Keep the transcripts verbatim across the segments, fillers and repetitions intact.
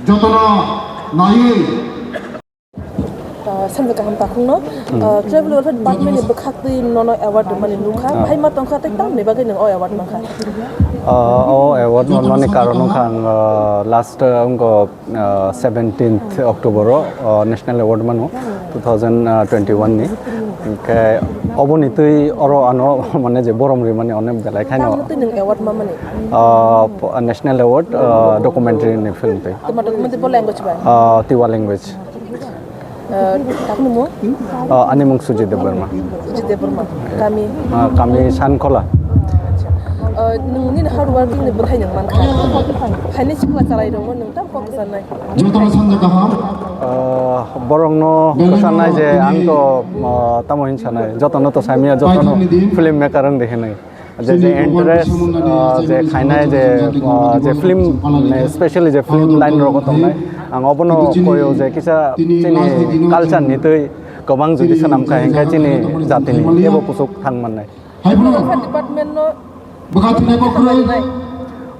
Jotono naiwi. Ah, samjak kaham takhungno. Ah, Tribal Welfare Department ni bwkhak twi nono award rwmani nukha. Ah. Phaima tongkha tei tamni bagwi nwng o award mankha? Ah, o award manmani karon wngkha ang, ah, last, ah, wngkha, ah, seventeenth October o, ah, National Award mano, two thousand twenty-one ni. Hwnkhe oboni twi oro ano mane je borom rimani onek belai khaino. Tamo twi nwng award mamani? Ah, po-, National Award, ah, documentary ni film twi. Tuma documentary bo language bai? Ah, Tiwa language. Eh, takni mo? Ah, ani mung Sujit Debbarma. Sujit Debbarma. Kami? Ah, kami Sankola. Eh, nwng nini hard working ni bwthai nwng mankha. Haini sikla chalai rokno nwng tam kok sanai. Jotono sanja kaham. Ah, borokno kwsanai je ang to, ah, tamo hin sanai. Jotono to saimia, jotono film maker wng de hinwi. Je, je interest, ah, je khainai je, ah, je film, mane, specially je film line rogo tongnai, ang obono koyo je kisa chini culture ni twi kwbang jodi swnam kha, hinkhe chini jatini teibo kuchuk thang mannai. Department no.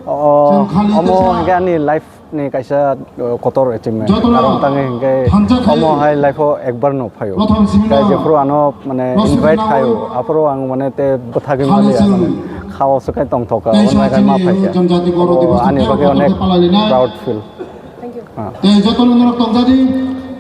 O, omo hinkhe ani life ni kaisa, uh, kotor achievement. Jotono karon tangwi hinkhe thansa khai omo hai life o ekbar no phaio. Prothom simi kai no jephru ano mane Rosmila invite khaio, Nawi. Aphuru ang mane te bwthagwi Khani mali chwng. Mane khao swkai tongthoka, tei omo hai ma chini phaikha. Janjati Gaurav O, Diwas ani bagwi khe onek palaina. Proud feel. Thank you. Ah. Tei jotono norok tongjadi.